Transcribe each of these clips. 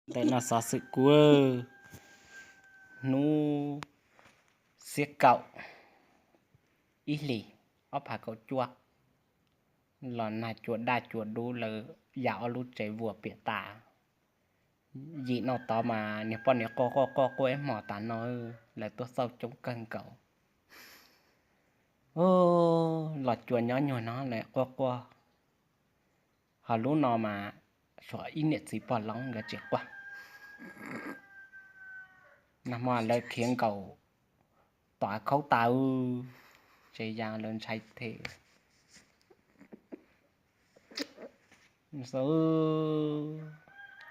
Ntawm no xov xwm kub, hnub xiab kaum ib hlis ob phav kaum cuaj, los nag cua daj cua dub lawv ya ob lub tsev vuas piam tas. Yim no tod mas niag poj niam quaj quaj quaj quaj ib hmos tas no, lawv tuaj xauj coob kawg nkaus. Los cua nyob nyuag no lawv quaj quaj, ho lub no mas suav ib niam txiv pog loob nkawd tsis quaj. Nag hmo lawv khiav nkaum tom khaub tas, tsev ya lawv ntshai thiab.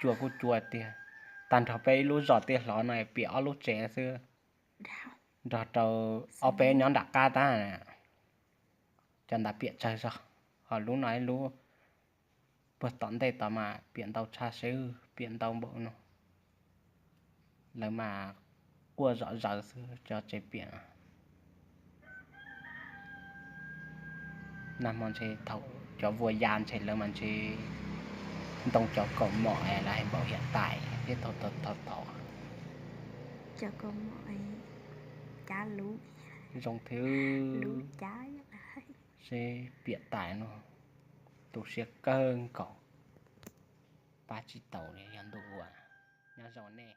Cua kuj cua tiag, tag nrho peb ib lub zos tiaj hlo no piam ob lub tsev xwb, nrog rau ob peb nyob nram qab tab, cov ntawd piam tsawg zog, ho lub no ib lub puag tom ntej tod mas piam ntau tshaj seb, piam ntau npaum no. Lawv mas quaj zom zaws xwb cov tsev piam. Nag hmo ntshe thaum cov vuas ya ntshe lawv mas ntshe ntoo cov kaus mom es lawv hais npaum hiam tais thiab thaum thaum thaum zoo thiab. Seb piam tais no, tu siab kawg nkaus, pab tsis taus li yog ntu ua. Nyob zoo nej.